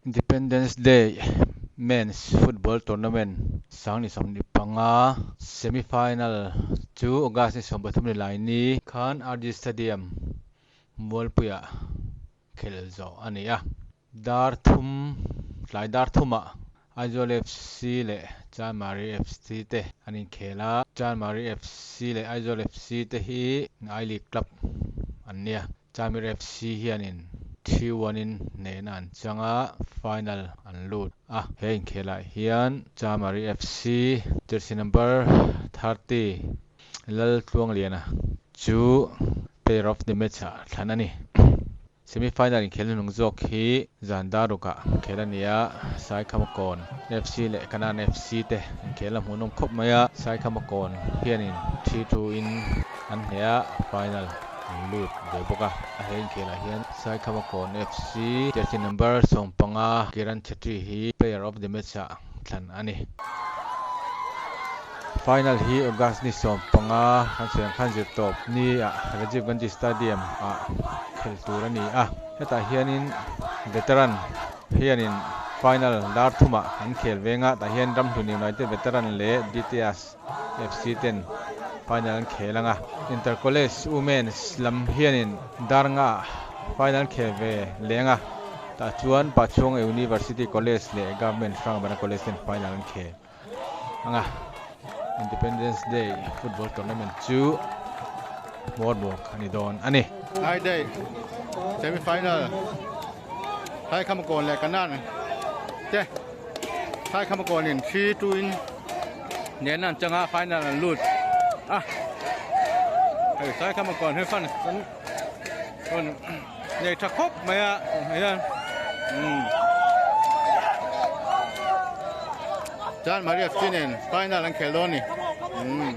Independence Day Men's Football Tournament 2025 semi-final chu August ni 13 ni lai ni khan RG Stadium Mualpuiah khelh zawh a ni a. Dar thum tlai dar thumah Aizawl FC leh Chanmari FC te an inkhel a. Chanmari FC leh Aizawl FC te hi I League club an nia. Chanmari FC hianin 3-1 in hnehna an chang a, final an lut a. He inkhelah hian Chanmari FC jersey number 30 Laltluangliana chu player of the match ah thlan a ni. Semi final inkhel hnung zawk hi zan dar rukah khel a ni a, Saikhamakawn FC leh Kanan FC te inkhel a hmuhnawm khawp mai a, Saikhamakawn hianin 3-2 in an hneh a, final an lut ve bawk a. A he inkhelah hian Saikhamakawn FC jersey number 15 Kiran Chhetri hi player of the match ah thlan a ni. Final hi August ni 15 kan sawi ang khan zirtawp ni ah Rajiv Gandhi Stadium ah khel tur a ni a. Hetah hianin veteran hianin final dar thumah an khel veng a, tah hian Ramhlun United veteran leh DTS FC ten final an khel ang a. Inter College Women's lam hianin dar nga ah final an khel ve leng a, tah chuan Pachhunga University College leh Government Hrangbana College ten final an khel ang a. Independence Day football tournament chu hmawr bawk a ni dawn a ni. High Day semi final Thaikhamakawn leh Kanan te Thaikhamakawn in 3-2 in nen an changa final an lut a hei Thaikhamakawn hi fans an rawn nei tha khawp mai a hian umm. Chan Maria FC nen final an khel dawn a ni umm.